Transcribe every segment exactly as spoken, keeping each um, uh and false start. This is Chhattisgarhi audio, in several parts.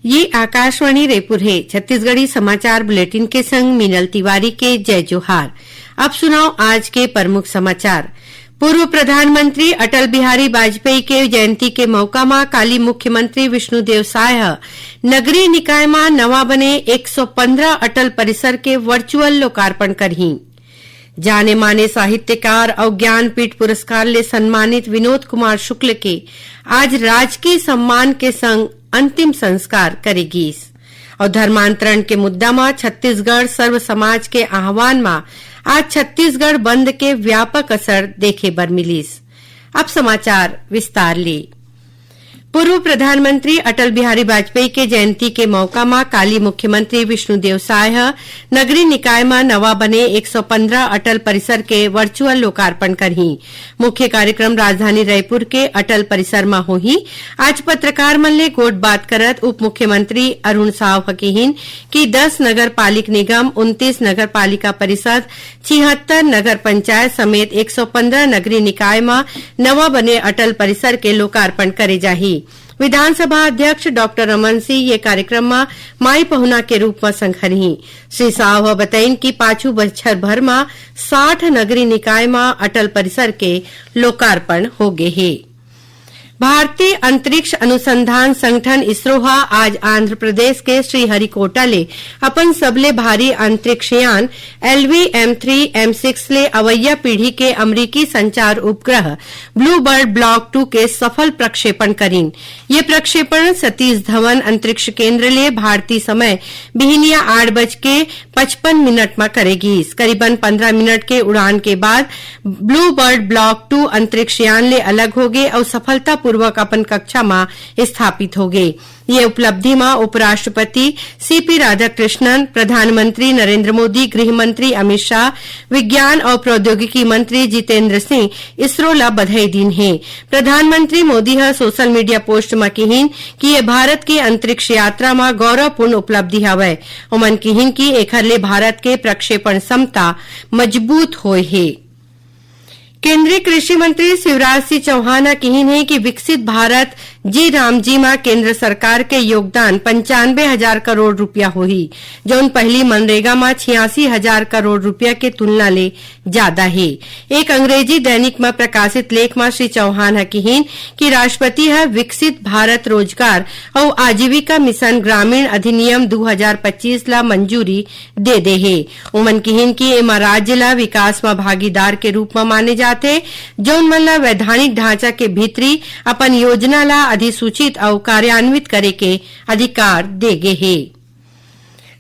ये आकाशवाणी रायपुर हे। छत्तीसगढ़ी समाचार बुलेटिन के संग मीनल तिवारी के जय जोहार। अब सुनव आज के प्रमुख समाचार। पूर्व प्रधानमंत्री अटल बिहारी वाजपेयी के जयंती के मौका म काली मुख्यमंत्री विष्णुदेव साय ह नगरीय निकाय म नवा बने एक सौ पंद्रह अटल परिसर के वर्चुअल लोकार्पण करही। जाने माने साहित्यकार अउ ज्ञानपीठ पुरस्कार ले सम्मानित विनोद कुमार शुक्ल के आज राजकीय सम्मान के संग अंतिम संस्कार करे गीस। अउ धर्मांतरण के मुद्दा म छत्तीसगढ़ सर्व समाज के आह्वान म आज छत्तीसगढ़ बंद के व्यापक असर देखे बर मिलिस। अब समाचार विस्तार ले। पूर्व प्रधानमंत्री अटल बिहारी वाजपेयी के जयंती के मौका म काली मुख्यमंत्री विष्णुदेव साय ह नगरीय निकाय म नवा बने एक सौ पंद्रह अटल परिसर के वर्चुअल लोकार्पण करही। मुख्य कार्यक्रम राजधानी रायपुर के अटल परिसर म होही। आज पत्रकार मन ले गोठ बात करत उप मुख्यमंत्री अरुण साव ह किहिन कि दस नगर पालिक निगम, उनतीस नगर पालिका परिषद, छिहत्तर नगर पंचायत समेत एक सौ पंद्रह नगरीय निकाय म नवा बने अटल परिसर के लोकार्पण करे जाही। विधानसभा अध्यक्ष डॉक्टर रमन सिंह ये कार्यक्रम म माई पहुना के रूप म संघरही। श्री साव ह बतइन कि पाछू बछर भर म साठ नगरीय निकाय म अटल परिसर के लोकार्पण होगे हे। भारतीय अंतरिक्ष अनुसंधान संगठन इसरो ह आज आंध्र प्रदेश के श्रीहरिकोटा ले अपन सबले भारी अंतरिक्ष यान LV M three M six ले अवइया पीढ़ी के अमरीकी संचार उपग्रह ब्लू बर्ड ब्लॉक टू के सफल प्रक्षेपण करिन। ये प्रक्षेपण सतीश धवन अंतरिक्ष केंद्र ले भारतीय समय बिहनिया आठ बज के पचपन मिनट म करे गीस। करीबन पंद्रह मिनट के उड़ान के बाद ब्लू बर्ड ब्लॉक टू अंतरिक्ष यान ले अलग होगे अउ सफलतापूर्वक अपन कक्षा म स्थापित होगे। ये उपलब्धि म उपराष्ट्रपति सीपी राधाकृष्णन, प्रधानमंत्री नरेंद्र मोदी, गृह मंत्री अमित शाह, विज्ञान अउ प्रौद्योगिकी मंत्री जितेंद्र सिंह इसरो ल बधाई दीन हे। प्रधानमंत्री मोदी ह सोशल मीडिया पोस्ट म किहिन कि ये भारत के अंतरिक्ष यात्रा म गौरवपूर्ण उपलब्धि हवय। ओमन किहिन कि एखर ले भारत के प्रक्षेपण क्षमता मजबूत होय हे। केंद्रीय कृषि मंत्री शिवराज सिंह चौहान ह किहिन हे कि विकसित भारत जी राम जी म केंद्र सरकार के योगदान पंचानबे हजार करोड़ रुपया होही, जउन पहिली मनरेगा म छियासी हजार करोड़ रुपया के तुलना ले जादा हे। एक अंग्रेजी दैनिक म प्रकाशित लेख म श्री चौहान ह किहिन कि राष्ट्रपति ह विकसित भारत रोजगार अउ आजीविका मिशन ग्रामीण अधिनियम दू हजार पच्चीस ल मंजूरी दे दे हे। उमन किहिन कि एमा राज्य ल विकास म भागीदार के रूप म माने जाथे, जउन मन ल वैधानिक ढांचा के भीतरी अपन योजना ल अधिसूचित अउ कार्यान्वित करे के अधिकार दे गे हे।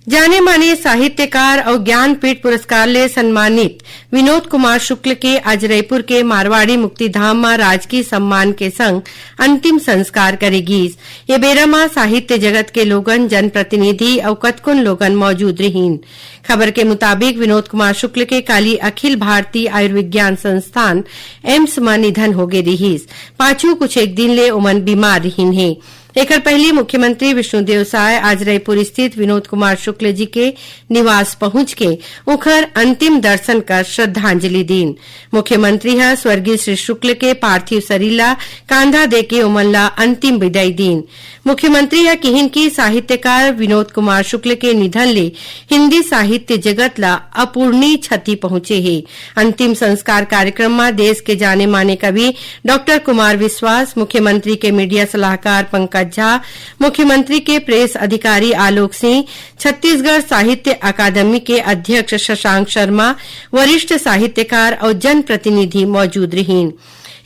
जाने माने साहित्यकार अउ ज्ञानपीठ पुरस्कार ले सम्मानित विनोद कुमार शुक्ल के आज रईपुर के मारवाड़ी मुक्तिधाम म राजकीय सम्मान के संग अंतिम संस्कार करे गीस। ये बेरा म साहित्य जगत के लोगन, जनप्रतिनिधि अउ कतकोन लोगन मौजूद रिहीन। खबर के मुताबिक, विनोद कुमार शुक्ल के काली अखिल भारतीय आयुर्विज्ञान संस्थान, एम्स म निधन होगे रिहीस। पाछू कुछ एक दिन ले ओमन बीमार रिहीन हे। एकर पहिली मुख्यमंत्री विष्णुदेव साय आज रईपुर स्थित विनोद कुमार शुक्ल जी के निवास पहुंच के उंखर अंतिम दर्शन कर श्रद्धांजलि दीन। मुख्यमंत्री ह स्वर्गीय श्री शुक्ल के पार्थिव शरीर ला कांधा देके ओमन ला अंतिम विदाई दीन। मुख्यमंत्री ह किहिन कि साहित्यकार विनोद कुमार शुक्ल के निधन ले हिंदी साहित्य जगत ला अपूरणीय क्षति पहुंचे हे। अंतिम संस्कार कार्यक्रम म देश के जाने माने कवि डॉक्टर कुमार विश्वास, मुख्यमंत्री के मीडिया सलाहकार पंकज झा, मुख्यमंत्री के प्रेस अधिकारी आलोक सिंह, छत्तीसगढ़ साहित्य अकादमी के अध्यक्ष शशांक शर्मा, वरिष्ठ साहित्यकार अउ जनप्रतिनिधि मौजूद रिहीन।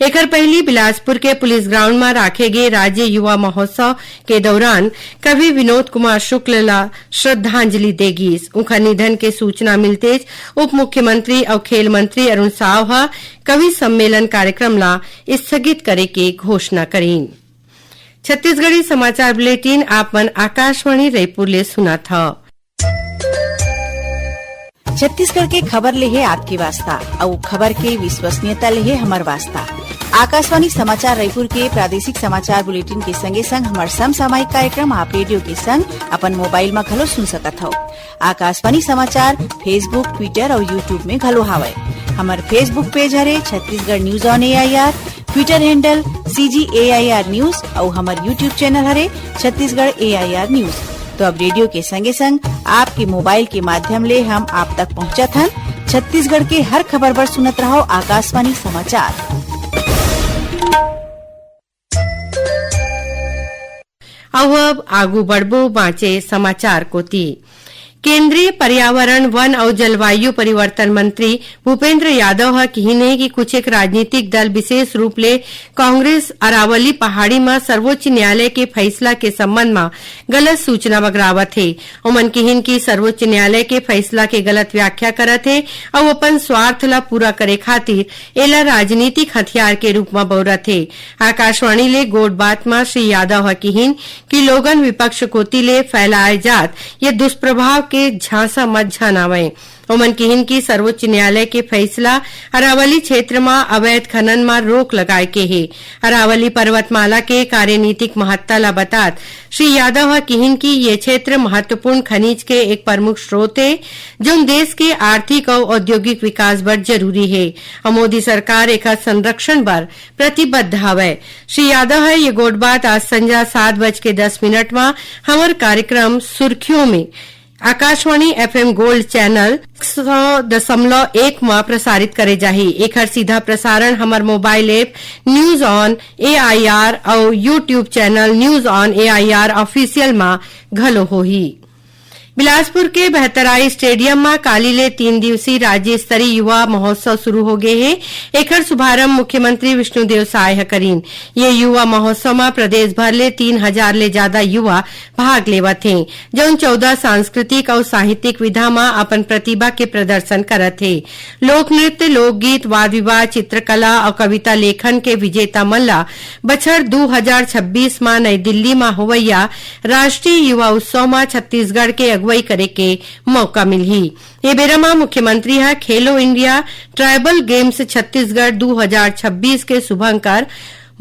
एकर पहिली बिलासपुर के पुलिस ग्राउंड म राखे गे राज्य युवा महोत्सव के दौरान कवि विनोद कुमार शुक्ल ला श्रद्धांजलि दे गीस। उंखर निधन के सूचना मिलतेच उप मुख्यमंत्री अउ खेल मंत्री अरुण साव ह कवि सम्मेलन कार्यक्रम ला स्थगित करे के घोषणा करीन। छत्तीसगढ़ी समाचार बुलेटिन आप मन आकाशवाणी रायपुर ले सुनत हव। छत्तीसगढ़ के खबर ले हे आपके वास्ता, अउ खबर के विश्वसनीयता ले हे हमर वास्ता। आकाशवाणी समाचार रायपुर के प्रादेशिक समाचार बुलेटिन के संगे संग हमर समसामयिक कार्यक्रम आप रेडियो के संग अपन मोबाइल म घलो सुन सकत हव। आकाशवाणी समाचार Facebook, Twitter अउ YouTube में घलो हावय। हमर Facebook पेज हरे Chhattisgarh News on A I R। Twitter handle C G A I R News अउ हमर YouTube channel हरे Chhattisgarh A I R News। तो अब रेडियो के संगे संग आपके मोबाइल के माध्यम ले हम आप तक पहुंचत हन। छत्तीसगढ़ के हर खबर बर सुनत रहो आकाशवाणी समाचार। अउ अब आगू बढ़बो बांचे समाचार कोति। केंद्रीय पर्यावरण, वन अउ जलवायु परिवर्तन मंत्री भूपेंद्र यादव ह किहिन हे कि कुछ एक राजनीतिक दल विशेष रूप ले कांग्रेस अरावली पहाड़ी म सर्वोच्च न्यायालय के फैसला के संबंध म गलत सूचना बगरावत हे। ओमन किहिन कि सर्वोच्च न्यायालय के फैसला के गलत व्याख्या करत हे अउ अपन स्वार्थ ल पूरा करे खातिर एला राजनीतिक हथियार के रूप म बउरत हे। आकाशवाणी ले गोठ बात म श्री यादव ह किहिन कि लोगन विपक्ष कोति ले फैलाए जात ये दुष्प्रभाव के झांसा म झन आवय। ओमन किहिन कि सर्वोच्च न्यायालय के फैसला अरावली क्षेत्र म अवैध खनन म रोक लगाए के हे। अरावली पर्वतमाला के कार्यनीतिक महत्ता ल बतात श्री यादव ह किहिन कि ये क्षेत्र महत्वपूर्ण खनिज के एक प्रमुख स्रोत हे, जोन देश के आर्थिक अउ औद्योगिक विकास बर जरूरी हे। अउ मोदी सरकार एखर संरक्षण बर प्रतिबद्ध हवय। श्री यादव ह ये गोठ बात आज संझा सात बज के दस मिनट म हमर कार्यक्रम सुर्खियों में Akashvani F M Gold channel एक सौ दशमलव एक म प्रसारित करे जाही। एखर सीधा प्रसारण हमर mobile app News on A I R अउ YouTube channel News on A I R Official म घलो होही। बिलासपुर के बहतराई स्टेडियम म काली ले तीन दिवसीय राज्य स्तरीय युवा महोत्सव शुरू हो गे हे। एखर शुभारंभ मुख्यमंत्री विष्णुदेव साय ह करीन। ये युवा महोत्सव म प्रदेश भर ले तीन हजार ले जादा युवा भाग लेवत हें, जउन चौदह सांस्कृतिक अउ साहित्यिक विधा म अपन प्रतिभा के प्रदर्शन करत हे। लोक नृत्य, लोकगीत, वाद विवाद, चित्रकला अउ कविता लेखन के विजेता मन ल बछर दू हजार छब्बीस म नई दिल्ली म होवइया राष्ट्रीय युवा उत्सव म छत्तीसगढ़ के अगुवई करे के मौका मिलही। ये बेरा म मुख्यमंत्री ह खेलो इंडिया ट्राइबल गेम्स छत्तीसगढ़ दू हजार छब्बीस के शुभंकर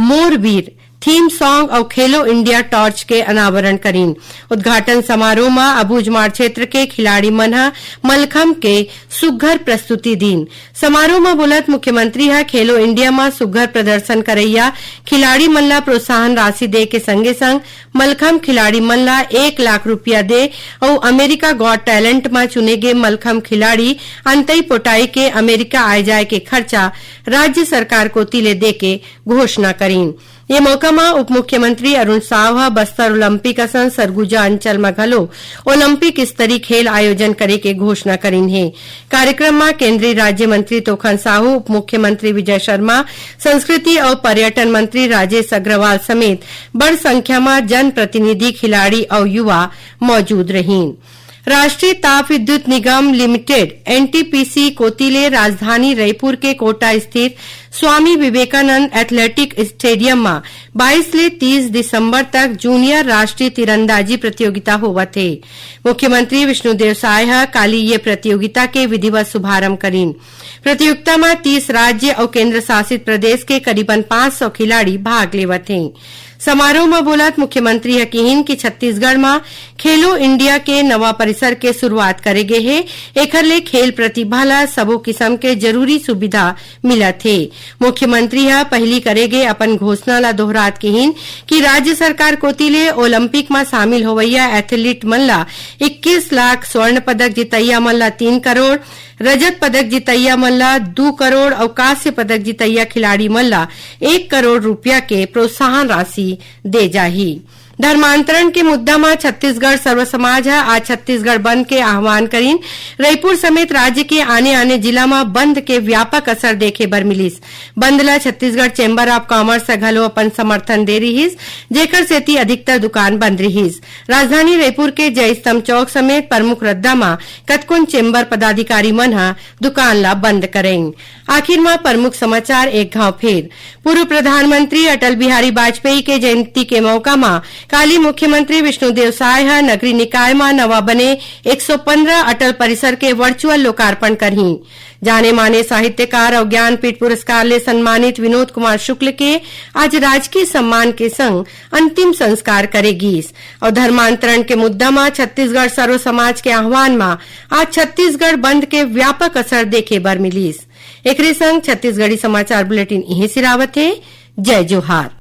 मोर वीर थीम सॉन्ग अउ खेलो इंडिया टॉर्च के अनावरण करीन। उद्घाटन समारोह म अबूझमाड़ क्षेत्र के खिलाड़ी मन ह मलखंभ के सुघ्घर प्रस्तुति दीन। समारोह म बोलत मुख्यमंत्री ह खेलो इंडिया म सुघ्घर प्रदर्शन करइया खिलाड़ी मन ल प्रोत्साहन राशि दे के संगे संग मलखंभ खिलाड़ी मन ल एक लाख रुपया दे अउ अमेरिका गॉट टैलेंट म चुने गे मलखंभ खिलाड़ी अंतई पोटाई के अमेरिका आए जाए के खर्चा राज्य सरकार कोति ले दे के घोषणा करीन। ये मौका म उप मुख्यमंत्री अरुण साव ह बस्तर ओलंपिक असन सरगुजा अंचल म घलो ओलंपिक स्तरीय खेल आयोजन करे के घोषणा करीन हे। कार्यक्रम म केंद्रीय राज्य मंत्री तोखन साहू, उप मुख्यमंत्री विजय शर्मा, संस्कृति अउ पर्यटन मंत्री राजेश अग्रवाल समेत बड़ संख्या म जनप्रतिनिधि, खिलाड़ी अउ युवा मौजूद रहिन। राष्ट्रीय ताप विद्युत निगम limited, N T P C, कोति ले राजधानी रईपुर के कोटा स्थित स्वामी विवेकानंद एथलेटिक स्टेडियम म बाईस ले तीस दिसंबर तक जूनियर राष्ट्रीय तीरंदाजी प्रतियोगिता होवत हे। मुख्यमंत्री विष्णुदेव साय ह काली ये प्रतियोगिता के विधिवत शुभारंभ करीन। प्रतियोगिता म तीस राज्य अउ केंद्र शासित प्रदेश के करीबन पाँच सौ खिलाड़ी भाग लेवत हें। समारोह म बोलत मुख्यमंत्री ह किहिन कि छत्तीसगढ़ म खेलो इंडिया के नवा परिसर के शुरुआत करे गे हे, एखर ले खेल प्रतिभा ल सबो किसम के जरूरी सुविधा मिलत हे। मुख्यमंत्री ह पहिली करे गे अपन घोषणा ल दोहरात किहिन कि राज्य सरकार कोति ले ओलंपिक म शामिल होवइया एथलीट मन ल इक्कीस लाख, स्वर्ण पदक जीतइया मन ल तीन करोड़, रजत पदक जीतइया मन ल दू करोड़ अउ कांस्य पदक जीतइया खिलाड़ी मन ल एक करोड़ रुपया के प्रोत्साहन राशि दे जाही। धर्मांतरण के मुद्दा म छत्तीसगढ़ सर्व समाज ह आज छत्तीसगढ़ बंद के आह्वान करीन। रईपुर समेत राज्य के आने-आने जिला म बंद के व्यापक असर देखे बर मिलिस। बंद ल छत्तीसगढ़ चैम्बर ऑफ कॉमर्स ह घलो अपन समर्थन दे रिहिस, जेकर सेती अधिकतर दुकान बंद रिहिस। राजधानी रईपुर के जय स्तंभ चौक समेत प्रमुख रद्दा म कतकोन चैम्बर पदाधिकारी मन ह दुकान ल बंद करइन। आखिर म प्रमुख समाचार एक घाव फेर। पूर्व प्रधानमंत्री अटल बिहारी वाजपेयी के जयंती के मौका म काली मुख्यमंत्री विष्णुदेव साय ह नगरीय निकाय म नवा बने एक सौ पंद्रह अटल परिसर के वर्चुअल लोकार्पण करही। जाने माने साहित्यकार अउ ज्ञानपीठ पुरस्कार ले सम्मानित विनोद कुमार शुक्ल के आज राजकीय सम्मान के संग अंतिम संस्कार करे गीस। अउ धर्मांतरण के मुद्दा म छत्तीसगढ़ सर्व समाज के आह्वान म आज छत्तीसगढ़ बंद के व्यापक असर देखे बर मिलिस। एकरे संग छत्तीसगढ़ी समाचार बुलेटिन इहें सिरावत हे। जय जोहार।